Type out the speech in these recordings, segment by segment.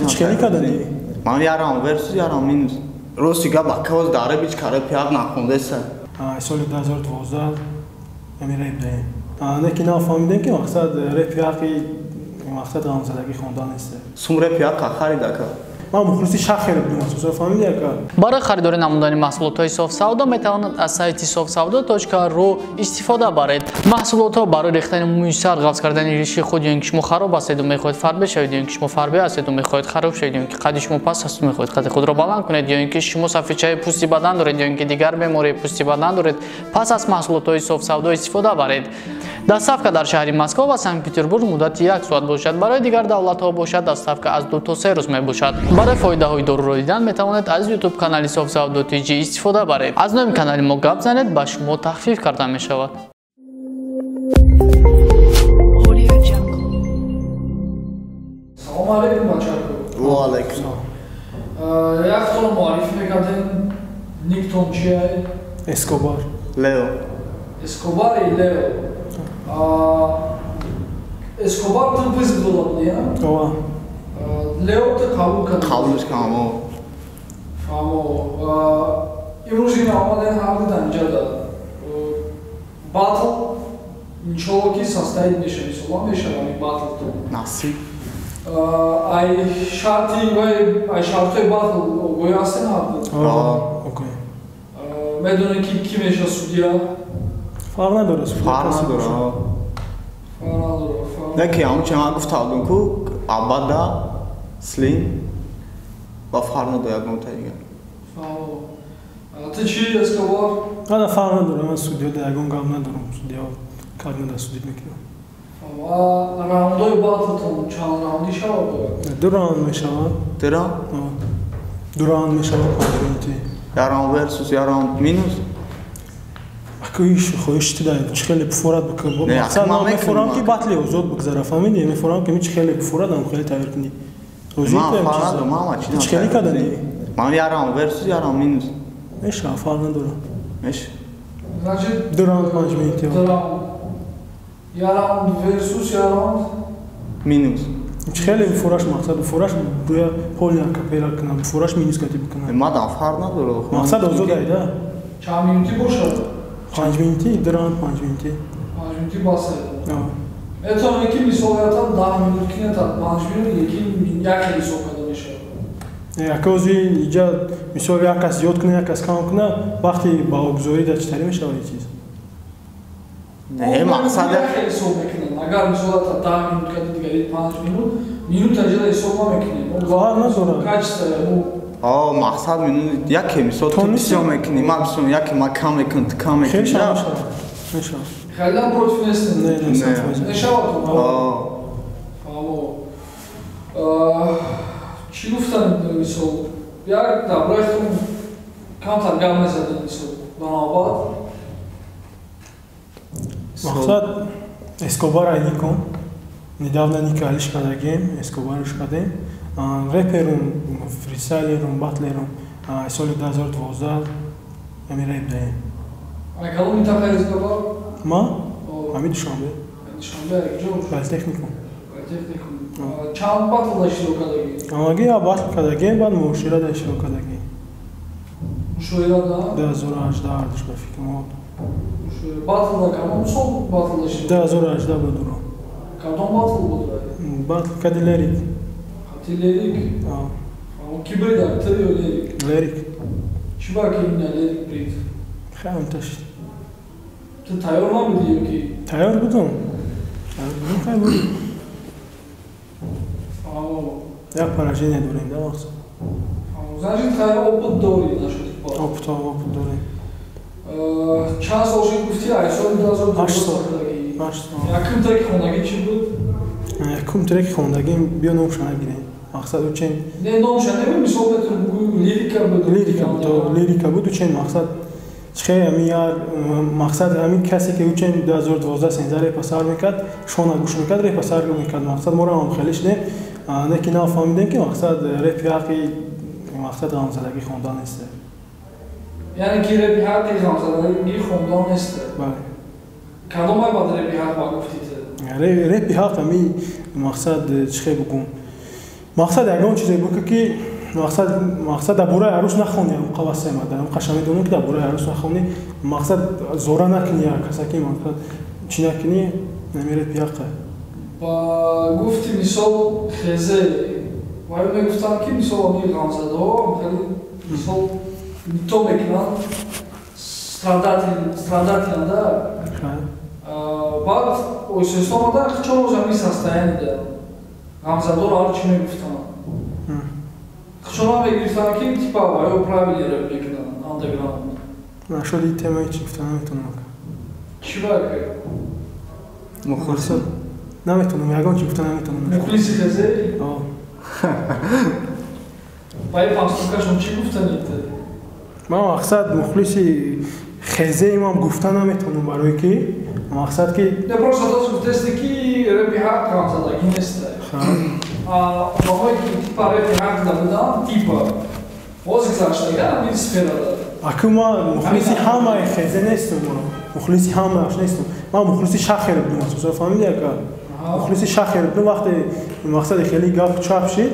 Чӣ кардани? Ман ярам версус ярам минус. Рости гап акавоз дар реп ҳеч ка репи ҳақ нахондаеса. Соли 2012 ами реп даем. Не ки нафаҳмидем ки мақсад репи ҳақи мақсад ғамзадагӣ хондан нест. Сум репи ҳақ харид ака. Ман мухлиси шахер будам, асосан фаҳмидӣ ака? Барои харидорӣ намудани маҳсулотҳои Софсавдо метавонад аз сайти sofsavdo.ru истифода баред. Маҳсулотҳо барои рехтани мӯи сар, ғафз кардани риши худ ё ин ки шумо хароб ҳастеду мехоҳед фарбе шавед, ё ин ки шумо фарбе ҳастеду мехоҳед хароб шавед, ё ин ки қади шумо паст асту мехоҳед қади худро баланд кунед, ё ин ки шумо сафедчаи пӯсти бадан доред, ё ин ки дигар бемории пӯсти бадан доред, пас аз маҳсулотҳои Софсавдо истифода баред. Доставка дар шаҳри Москва ва Санкт-Петербург муддати 1 соат бошад. Барои дигар давлатҳо бошад доставка аз 2 то 3 рӯз мебошад. Барои фоидаҳои доруро дидан метавонед аз YouTube канали Софсавдо TG истифода баред. Аз номи канали мо гап занед, ба шумо тахфиф карда мешавад. Салом алейкум, бачако. Ва алейкум. Яктонро муаррифӣ мекардем. Никтон чия? Эскобар. Лео. Эскобар и Лео. Эскобар ту вызов дода будӣ, а? Ова. Лео ту қабул кардӣ? Қабулш кардам, Фаҳмо. Имрӯз ин омадем ҳар дидан инҷа батл иншолло ки состоит меша, мисола мешавам ин батл ту. Насиб. Ай шарти вай ай шартҳои батл огоҳӣ ҳастен ҳар ду? Окей. Медонед ки кӣ меша судья? Фарқ надорад. Фарқ надорад. Фарқ надорад. Не ки ҳамон чи ман гуфта будам ку Абада, Слим ва фарқ надорад ягон та дигар. Фаҳмо. Ту чӣ, Эскобар? Ана фарқ надорад, ман судья да ягон гап надорам, судья как надо судить мекунам. Фаҳмо. Раундҳои батлтон чанд раундӣ шавад бояд? 2 раунд мешавад. 2 раунд? 2 раунд мешавад, 5 минути. Як раунд версус, як раунд минус. Акоиш хоҳиш ти дай чӣ хеле фурат бикун. Мақсад ман мефурам ки батли озод бигзара, фаҳмидӣ? Мефурам ки чӣ хеле фурат ам хеле тайёр кунӣ. Ман фарқ надорам, ман чӣ хеле кардани? Ман як раунд версус, як раунд минус. Меша, фарқ надорад. Меша. Значит, 2 раунд 5 минути. 2 раунд. Як раунд версус, як раунд минус. Чӣ хеле фураш мақсад фураш буя полный акапелла кунам, фураш минус кати бикунам. Ман фарқ надорам. Мақсад озод айда. Чанд минути бошад? 5 минути, 2 раунд 5 минути. 5 минути бас айда. Метавонед ки мисол ятан 10 минут кинетад 5 минут, лекин як хел ҳисоб карда мешавад. Акози иҷа мисол як кас зиёд куна, як кас кам куна, вақти баҳогузорӣ дар чӣ тари мешавад ин чиз? Не, мақсад як хел ҳисоб мекунем. Агар мисол ятан 10 минут кади дигари 5 минут, минута иҷа ҳисоб намекунем. Фарқ надорад. Качество мо мақсад минут яке мисол ту бисёр мекунӣ, ман бисёр яке ман кам мекунам, ту кам мекунӣ. Хеле мешавад. Хеле против нестем. Не, не. Мешавад. Фаҳмо. Чӣ гуфтанд мисол? Як дар бораи худтон камтар гап мезадем мисол ба навбат. Мақсад Эскобар айником. Недавно ника алиш кардагем, Эскобарш кардем. Реперум, фристайлерум, батлерум соли 2012 ами реп даем. Ай кадом минтақа Эскобар? Ма? Ами Душанбе. Душанбе ҷо? Политехникум. Политехникум. Чанд батл иштирок кардагӣ? Амаги я батл кардагем, баъд муошира да иштирок кардагӣ. Мушоира да? 2018 ардуш ба фикрам. Мушоира. Батл да кадом сол батл иштирок? 2018 буд уро. Кадом батл буд? Батл кади Лерик. Ти Лерик? А ки брид, ты ё Лерик? Лерик. Чӣ ба ки ина Лерик брид? Хеле таш. Ту тайёр набудӣ ё ки? Тайёр будам. Тайёр будам, хай буд. Фаҳмо. Як поражение дорем, да, мақсад? Фаҳмо. Значит, хай опыт дорӣ насчёт батл. Опыт дорем. Чанд сол шуд гуфтӣ? Ай соли 2012 8 сол. 8 сол. Якум треки хондагӣ чӣ буд? Якум треки хондагӣ биё номша нагирем. Мақсад учен. Не, номша не, мисол метавон бугӯй лирика буд. Лирика буд, лирика буд учен мақсад чихе ами яр мақсад ҳамин касе ки учен 2012 сенза репа сар мекард, шона гӯш мекард, репа сар мекард. Мақсад моро ҳам хеле шудем, не ки нафаҳмидем ки мақсад репи ҳақи мақсад ғамзадагӣ хондан нест. Яъне ки репи ҳақи ғамзадагӣ хондан нест. Бале. Кадом ай баъд репи ҳақ ба гуфтӣ ту? Репи ҳақ ами мақсад чихе бугум. Мақсад ягон чизе буд ки мақсад дар бораи арӯс нахонӣ, қавасема дар қаша медонам ки дар бораи арӯс нахонӣ, мақсад зора накунӣ, касаки мақсад чӣ накунӣ, намеред пияқа. Ба гуфти мисол хезе вай мегуфтанд ки мисол ами ғамзадаҳо хеле мисол нито мекунанд, страдатианда. Баъд оҳиста омада чор рӯз ами состояние да ғамзадоро ҳар чӣ мегуфтанд. Хушона мегирифтанд ки типа ваё правильно рэп мекунанд андерграунд. Нашуд ин темаи чӣ гуфта наметавонам. Чӣ ба мухлис наметавонам, ягон чӣ гуфта наметавонам. Мухлиси хезе? Ба ин пастукашон чӣ гуфтанед? Ман мақсад мухлиси хезеи ман гуфта наметавонам, барое ки мақсад ки не просто тос гуфтасте ки рэпи ҳақ ғамзадагӣ нест. Одамое ки типа рэпи ҳақ набуданд, типа боз гузаштага ҳамин сферада. Аку ман мухлиси ҳамаи хезе нестам, мухлиси ҳамааш нестам. Ман мухлиси шахер будам, асосан фаҳмидӣ ака? Мухлиси шахер будам, вақте мақсади хеле гап чап шид,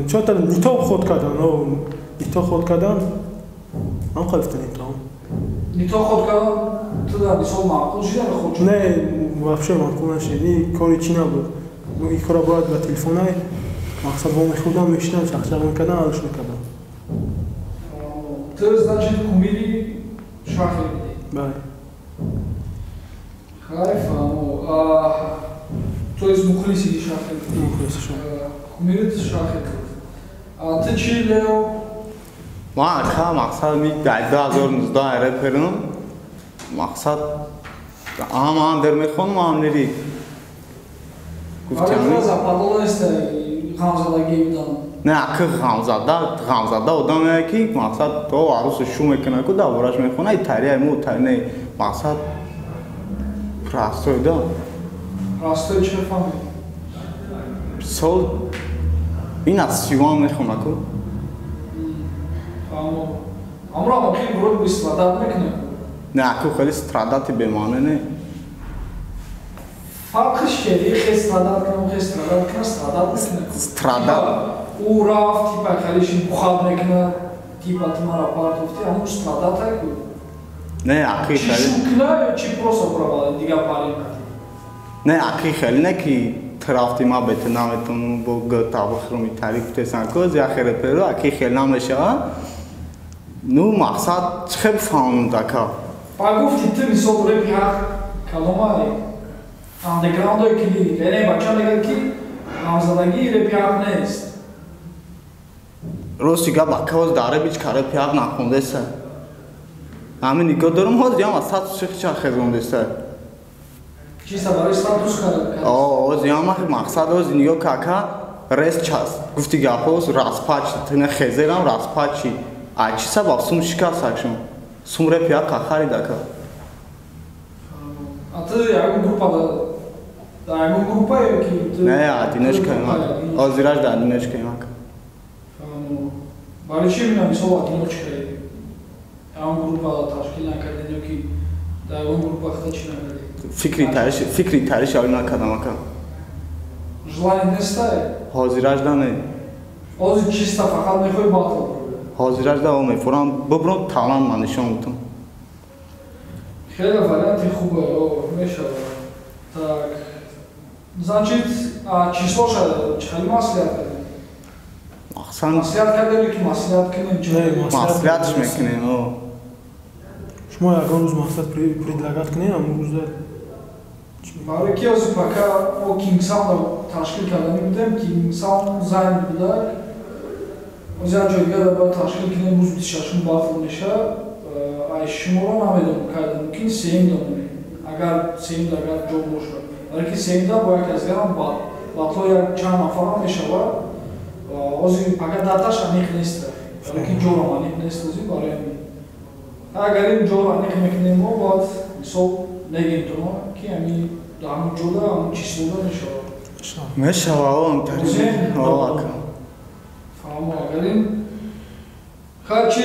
чота нито ход кардан, нито ход кардан, ам қабифта нито. Нито ход кардан, ту дар мисол маъқул шид ё ход шуд? Не, вообще маъқул нашид. Ин кори чӣ набуд? Ин кора бояд ба телефонай мақсад во мехӯрдам, мешидам, чақчақ мекардам, алш мекардам. Ту значит кумири шахер будӣ? Бале. Хай фаҳмо. То есть мухлиси шахер будӣ? Мухлиси шахер. Кумирит шахер буд. А ту чӣ, Лео? Ман ака мақсад ми 2019 рэперам. Мақсад ҳам андер мехонам, ҳам лирик. Гуфтам западло нест ғамзадагӣ будан. Не, ака ғамзада одаме ки мақсад то арӯсу шу мекунад ку дар бораш мехонад, и тария мо тарине мақсад простой да. Простой чӣ фаҳмид? Сол ин аз сиён мехонад ку. Амро охир вроде бы страдат мекунад. Не, аку хеле страдати бемаъне не. Фарқиш чист? Хе страдат кунам, хе страдат кунам, страдат мекунад. Страдат. Ӯ рафт, типа хелешин бухат мекунад, типа ту мара партофти, ҳамун страдат ку. Не, аки хеле. Чӣ шукна ё чӣ просто провален дигар пари кати? Не, аки хеле не ки трафти ма бете наметонам бо гта бихӯрам и тари гуфтесан ку, я хеле перу, аки хеле намешава. Ну, мақсад чӣ хел фаҳмам дака? Ба гуфти ту мисол рэпи ҳақ каломай андерграундое ки лирика, яъне бача мегӯяд ки ғамзадагӣ рэпи ҳақ нест. Рости гап ака ҳоз дар рэп ҳеҷ ка рэпи ҳақ нахондеса. Ҳамин нигоҳ дорам ҳоз ям аз статуси хича хезондеса. Чиста барои статус кард? О, ҳоз ям мақсад ҳоз нигоҳ ка ака рес час. Гуфти гап ҳоз распач, тина хезерам распачи. А чӣ сабаб сум шикаст акшун? Сум рэпи ҳақ харид ака. А ту ягон группа да ягон группа ё ки ту? Не, одиночка имак. Ҳозираш да одиночка имак. Барои чӣ бинам мисол одиночка? Ягон группа ташкил накардед ё ки да ягон группа хата чӣ накардед? Фикри тариш авӣ накардам ака. Желание нестай? Ҳозираш да не. Ҳозир чиста фақат мехоҳӣ батл? Ҳозираш да мефурам, бубрам талант ман нишон бутам. Хеле варианти хубе, мешавад. Так, значит, числоша чӣ хеле маслиҳат кардем? Маслиҳат кардем ки маслиҳат кунем? Маслиҳатш мекунем. Шумо ягон рӯз мақсад предлагат кунем, ҳамон рӯза барои ки ҳозир пока мо King Sound-ро ташкил кардани будем, King Sound зайн будак. Ҳозир як ҷои дигар бояд ташкил кунем, рӯз 26-ум батл мешавад. Ай шуморо намедонам кайда, мумкин сеюмда монем, агар сеюмда агар ҷо бошад. Барои ки сеюмда бо як аз дигарам батло як чанд нафарам мешавад. Ҳозир пока даташ аниқ нест, барои ки ҷорам аниқ нест ҳозир барои ҳамин. Агар ин ҷоро аниқ мекунем мо, бояд мисол мегем туно ки ҳамин дар ҳамун ҷода ҳамун числода мешавад. Мешавад, он тари. Ака. Фаҳмо, агар ин хай чӣ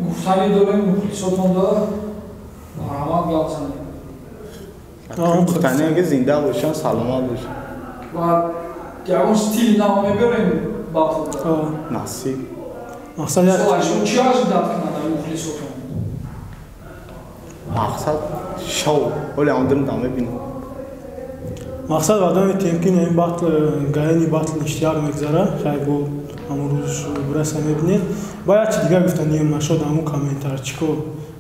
гуфтанӣ дорем мухлисотонда, марҳамат гап занед. Гуфтанӣ ки зинда бошанд, саломат бошанд. Ва Ягон стили нав мебарем батл. Насиб. Мақсад як Шумо чӣ ожидать кунанд ай мухлисотон? Мақсад шоу. Оли ам дам мебинам. Мақсад ваъда метиҳем, ки ин батл, гаени батл ништяк мегзара. Хай, бо ҳамон рӯз бираса, мебинед. Ба як чи дигар гуфтанием нашод ҳамун комментарчико.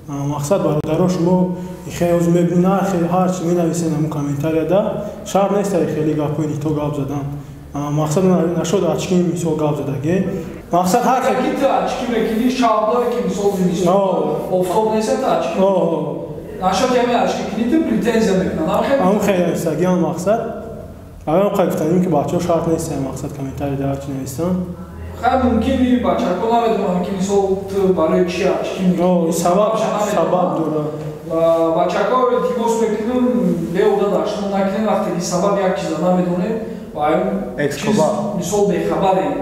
Мақсад, бародаро, шумо хеле ҳозир мебинед, ҳар чи менависед ҳамун комментарияда, шарт нест хеле гапҳои нито гап задан. Мақсад нашод очки, мисол, гап задаге. Мақсад ҳар Ки ту очки мекунӣ, шабдое ки, мисол, зимистон офтоб нест, ту очки нашод ями очки кунӣ, ту претензия мекунад. Ҳамун хеле нависагиам. Мақсад, аввал қай гуфтанем, ки бачаҳо, шарт нест, мақсад, комментарий ҳар чи нависанд. Хай, мумкин бачаҳо намедонанд, ки, мисол, ту барои чи очки мекунӣ. Сабаб дорад. Бачаҳо, илтимос мекунем, беода дашно накунем. Вақте ки сабаб як чиза намедонем ва чиз, мисол, бехабарем,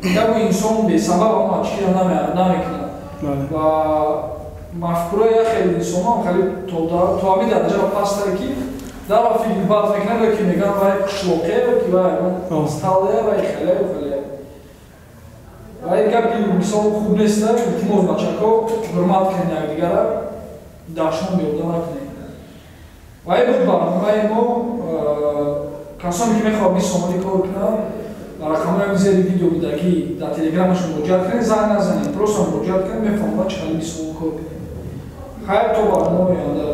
яку инсон бесабаб ҳамон очкиро намекунад. Ва мафкураи як хеле инсонҳо хеле то ҳамин дараҷа пастае, ки дар фикр бад мекунанд, ё ки мегӯянд, вай қишлоқе, ё ки вай стале, вай хеле хеле. Ва ин гапи, мисол, хуб нест. Илтимос, бачаҳо, ҳурмат кунед якдигара, дашном беода накунед. Ва ин буд барномаи мо. Касоне ки мехоҳад 20 сомонӣ кор кунанд, ба рақамҳои зери видео будагӣ дар телеграмашон муроҷиат кунед. Занг назанед, просто муроҷиат кунед, мефаҳмад, чӣ хеле 20 сомон кор кунед. Хайр, то барномаи оянда.